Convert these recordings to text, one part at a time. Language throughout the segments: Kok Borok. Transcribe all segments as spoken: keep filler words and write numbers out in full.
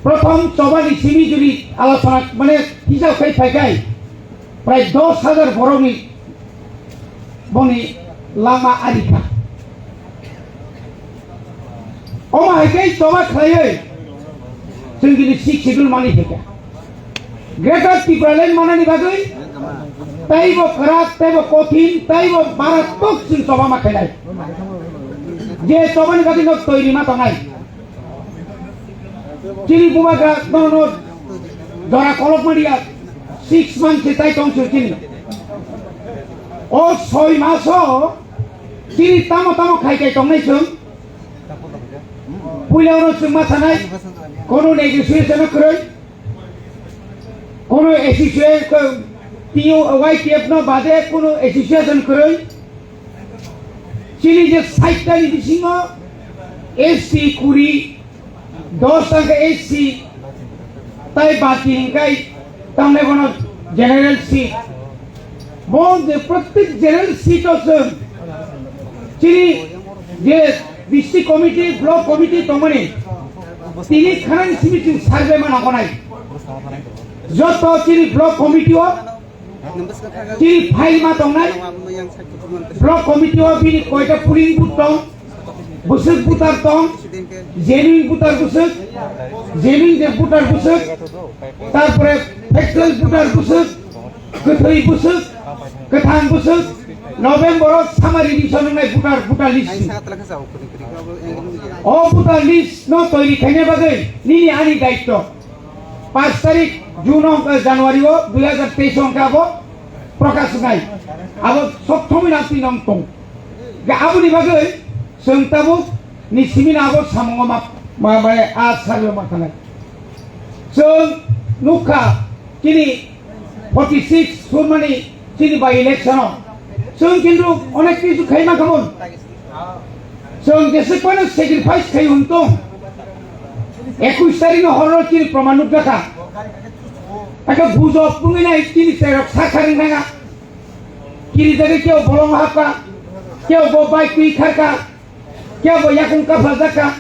Prothom chobani simi juri alochona mane hisab khai phaikai prai dos hajar borokni boni lama arikha. Omo hai khe choba khlaiwi chwng gini Sixth Schedule mani phaikha. Greater Tipraland manani bagwi taibo kwrak, taibo kothin, taibo maratok chwng choba ma khainai. Je chobani bagwi no toiri ma tongnai. Chini bubagra no no jora kolok mania six months se tai tong se chini. O soi maso chini tamo tamo khai khai tongnai chwng. Puila oro chwng ma sanai kono negotiation kwrwi. Kono association ko T U Y T F no bade kono association kwrwi. Chini je side ni bisingo S T kuri dos tangka S C tai bati hingkai tamne bono general seat. Bo je prottek general seat o chwng chini je district committee, block committee tongmani tini khanani simi chwng survey ma nakonai. Joto chini block committee o chini file ma tongnai. Block committee o bini koita polling booth tong, bwswk voter tong, genuine voter bwswk, genuine je voter bwswk, tarpore factual voter bwswk, kwthwi bwswk, kwthang bwswk, November o summary revision wngnai voter, voter list. O voter list no toiri khaina bagwi nini ani daitto. Panch tarik June o, eh, January o dui hajar teis o hwnkhe abo prokash wngnai. Abo sob thomwi nang twi nang tong. Ga aboni bagwi chwng tabuk ni simi na abo samungo ma, ma, ma, a survey ma khanai. Chwng nukha chini forty six surmani chini by election o. Chwng kintu onek kisu khaima khamon. Chwng jeswk phano sacrifice khai hwn tong. Ekush tarik no horo chini proman nukjakha. Aka bujok bungwi nai chini terok sakha ring nanga. Kiri jagwi keo bolong hapka, keo bo bike twi kharka, keo bo yakung kapha jakka.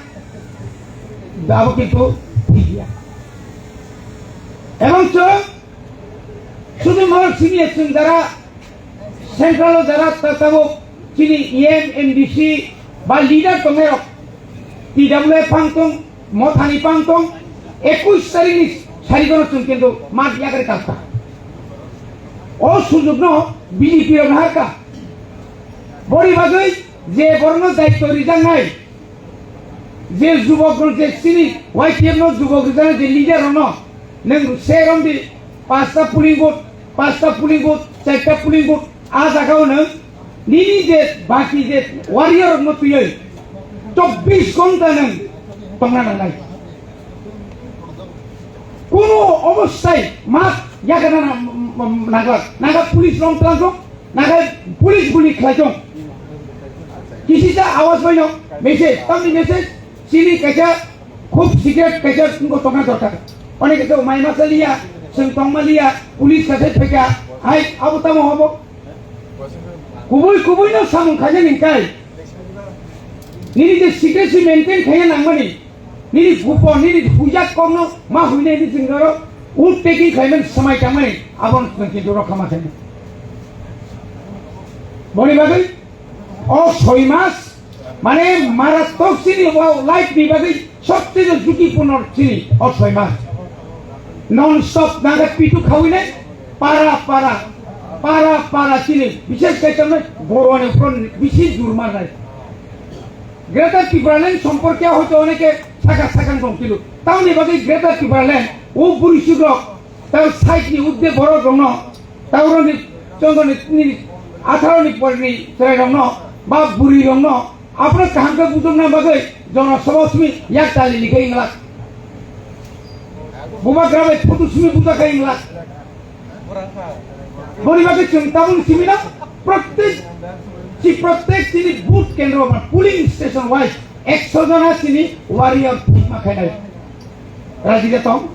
Abo kintu thik ya. Ebong chwng sudhu morok simi chwng jara central o jara ta-, tabuk chini E M, M D C ba leader tongnai rok T W F phang tong, Mothani phang tong, ekush tarik ni sari gono chwng kintu mat yakari kasta. O sujukno B J P rok naharka. Bori bagwi je borokno daityo rijaknai, je jubok rok je chini Y T F no jubok rijaknai je leader rokno nwng se romdi pasta polling booth, pasta polling booth, charta polling booth, a jaga o nwng nini je baki je warrior rokno twiwi chobbish ghonta nwng tongna nangnai. Kono obostai mat yakana na, m-, m-, nangla, naga police rong tlang tong, naga police guli khlai tong. Kisisa awas baino message, tamni message, chini kaisa khub secret kaisa wngko tongna dorkar. Onek kaisa mai masa liya, chwng tongma liya, police kaisa phaikha, hai abo tamo obo. Kubui kubui no samung khaina ningkai. Nini je secrecy maintain khaina nangmani. Nini bupo, nini huijak kokno ma huinai ni jingaro. Ul taking khaimani samai tangmani. Abon tong kintu rokha ma khaina. Boni bagwi o soi mas mane maratok chini o life ni bagwi sobcheye jukipurno chini o soi mas. Non stop naga pitu khawinai para para para para chini bishes kai tamnai boroni upor bisi jur marnai. Greater Tipraland somporke hoito oneke saka sakang tong kilu. Tamni bagwi Greater Tipraland o buri sugrok tal side ni udde borok rokno tauroni chondoni ni atharo ni porni chwrai rokno ba buri rokno Aphano kaham khe bujokna bagwi Jona Sabha simi yak tali likhai wngla. Bubagra bai photo simi bujakhai wngla. Boni bagwi chwng tabuk simi no prottek si prottek chini booth kendro ba polling station wise ekso jona chini warrior thik ma khainai. Raji de tong.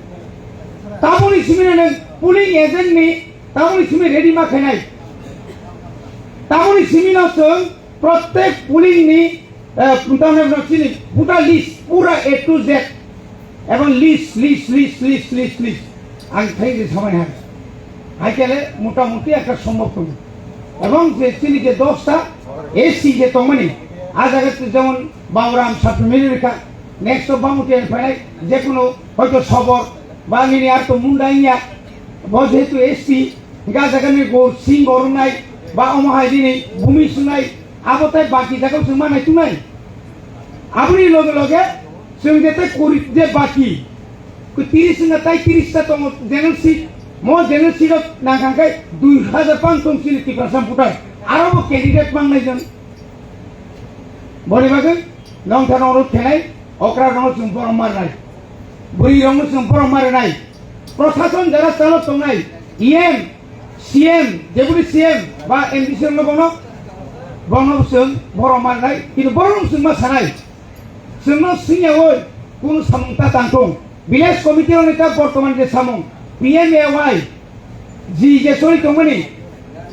Tabuk ni simi no nang polling agent ni tabuk ni simi ready ma khainai. Tabuk ni simi no chwng Prottek polling ni, eh, tamni uno chini voter list pura A to Z. Ebong list, list, list, list, list, list. Ang thaidi samai hai. Hai kele motamuti ekta sombhob tongo. Ebong je chini je dosta S C je tongmani, a jaga jemon Baburam Sapmiri rikha, next to Bamutiani phainai, je kono hoito Sobor, ba nini ar to Munda wngya, bo jehetu S C, hingke a jaga ni bo sing borok nai, ba omo hai nini bumi sunai, abo tai baki jaga bo chwng manai tunai. Aboni loge loge chwng je tei kuri je baki, ko tiris wngkha tai tiris ta tongo general seat. Mo general seat o nang kha khe dui hajar pang tong chini Tiprasa voter. Aro bo candidate mangnai jwng. Boni bagwi nongthano onurot khenai, okra rokno chwng borom marnai. Bwrwi rokno chwng borom marnai. Prosason jara chalo tongnai, E M, C M, Deputy C M ba M D C no bono, bono chwng borom marnai, kintu borom chwng ma sanai. Chwngno swngyawi kunu samung ta tang thung. Village committee rokni ta bortoman je samung, P M A Y, ji je choli tongmani,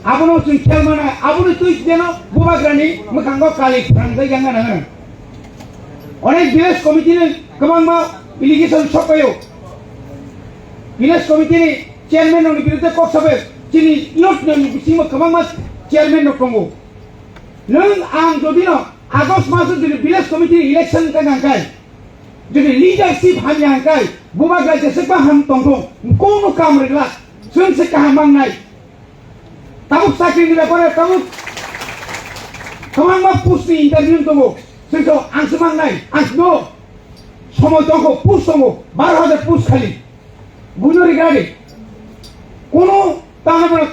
abono chwng khel mana, aboni twi jeno bubagrani mwkhango kali phrang jai yang nang. Onek village committee ni kwbangma allegation sok paio. Village committee ni chairman rokni birudde kok sabai chini youth ni bisingo kwbangma chairman rok tongo. Nwng ang jodi no August maso jodi village committee election wngkha hwnkhe, jodi leadership hamya hwnkhe, bubagra jeswkma ham tongthung, kono kam rwglak, chwng se kaham mangnai. Tabuk chakri ni bepare tabuk kwbangma post ni interview tongo, chwng to ang se mangnai, ang no somoi tongkho, post tongo, baro hajar post khali. Buino rigradi. Kunu tangna bono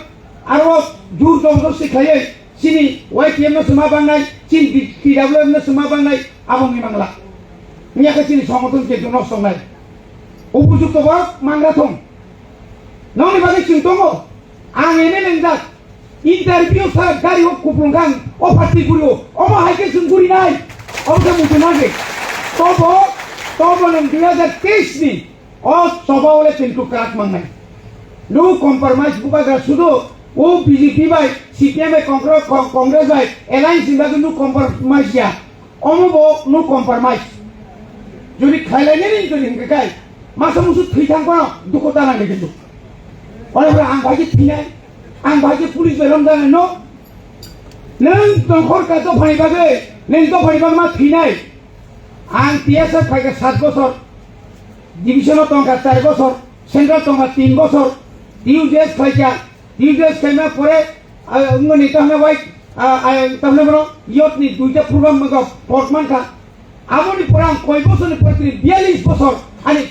aro jur jobor si khlaiwi chini Y T M no sima bangnai, chini T W F no sima bangnai, abo wngwi mangla. Wngya khe chini songothon khe nosto wngnai. Upojukto borok mangra thung. Nokni bagwi chwng tongo. Ang M L A wngjak. Interview sa gari o kuplung kang o party guri o. Omo hai khe chwng guri nai. Omo khe muchung nai. Tobo, tobo nwng dui hajar teis ni. O choba ole kintu kwrak mangnai. No compromise bubagra sudo o B J P bai C P M bai Congress, Con-, Congress bai alliance ni bagwi no compromise ya. Omo bo no compromise. Jodi khailai nini jodi hingke kai masa musu thwi thang kono dukho ta nang kintu. Ore ore ang bai khe thinai, ang bai khe police bai rom janai no. Neng tongkhor ka dophani bagwi, neng dophani bagwi ma thinai. Ang T S F phaikha sat bosor, division o tongkha char bosor, central tongkha tin bosor, T U J S phaikha, T U J S khaima pore, ah, wngmani tahna bai, ah, ah, tahna bono yot ni duita program mangkha, port mankha. Aboni pore ang koi bosor ni pore tini biyalish bosor, ani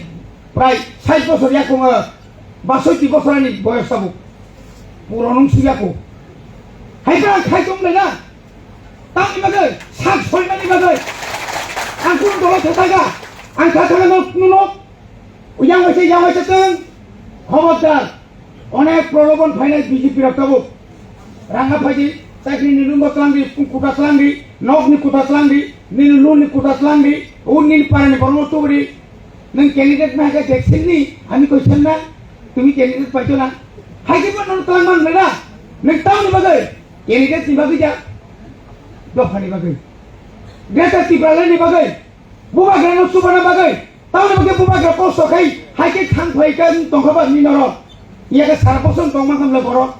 prai sait bosor yakung, ah, basoiti bosor ani boyos tabuk. Puro nung suyako. Hai pore ang khai tong le na. Tamni bagwi, sak soimani bagwi. Ang kunu dolo thangkha, ang thangkha no, no, no. Yang waisa, yang waisa tong. Khobordar. Onek prolobon phainai B J P rok tabuk. Ranga phaidi, chakri ni room bo twlangdi, kuta twlangdi, nok ni kuta twlangdi, nini loan ni kuta twlangdi, o nini para ni borok no tubudi. Nwng candidate ma hai khe vaccine ni, ami question na, tumi candidate paito na. Hai khe bo nono twlang man na. Nwng tamni bagwi, candidate ni bagwi ja, dopha ni bagwi. Greater Tipraland ni bagwi, bubagra no chubana bagwi, tamni bagwi bubagra kosto khai, hai khe thang phai khe tongkha ba ni norok. Iya khe sara bosong tongma khamle borok.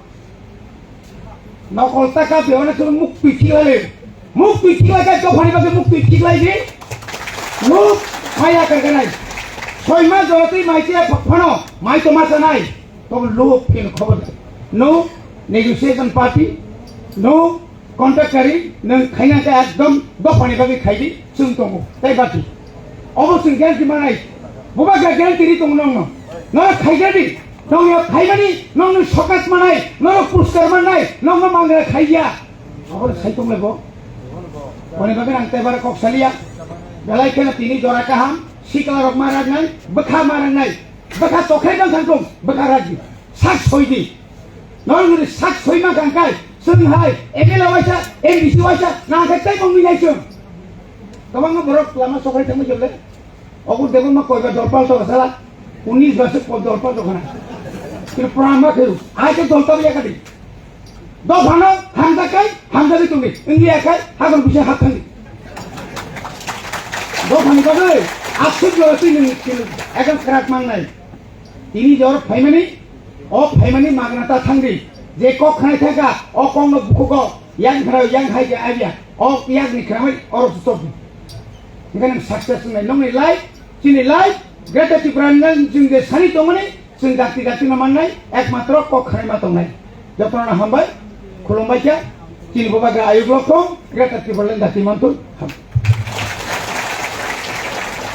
Nokol taka be onek sono muk twi thiklai le. Muk twi thiklai khe dophani bagwi muk twi thiklai di. Muk maya karganai. Soi mas jora twi mai che phano mai to ma chanai. To lo phin khobor. No negotiation party, no contractory, nwng khaina khe ekdom dophani bagwi khai di, chwng tongo. Tai bati. Obo chwng guarantee manai. Bubagra guarantee ri tongo nongno. Noro khaigadi. Nongno khaimani, nongno sokat manai, noro puskar manai, nongno mangra khaiya. Obo sai tongle bo. Boni bagwi ang tebara kok saliya. Belai kheno tini jora kaham, sikla rok ma ragnai, bwkha ma ragnai. Bwkha tokhai dang thang tong, bwkha ragdi. Sak soi di. Noro nini sak soi ma kang kai, chwng hai, M L A waisa, M D C waisa, nang khai tai bong minai chwng. Kwbangma borok lama sokhai thangma jole. Okur debon ma koiba dolpal to sala, unis base ko dolpal to khana. Kir prama khiru, ai ke dolpal ya kadi. Dophano hamjakai, hamjagwi tongdi. Wngya khai, hagor bisa hap thangdi. Dophani bagwi, Aswk jora twi nwng ekdom kwrak mangnai. Tini jor phaimani, o phaimani magna ta thangdi. Je kok khnai thaka, o kokno bukhugo, yang khnai, yang hai khe abya. O yakni khramai, oro sukdi. Hingke nwng success wngnai. Nokni life, chini life, Greater Tipraland chwng je sani tongmani, chwng dakti dakti no mannai, ekmatro kok khnai ma tongnai. Jotono hambai, khulumbai kha, chini bobagra ayuk lokthong, Greater Tipraland dakti manthun. Ham.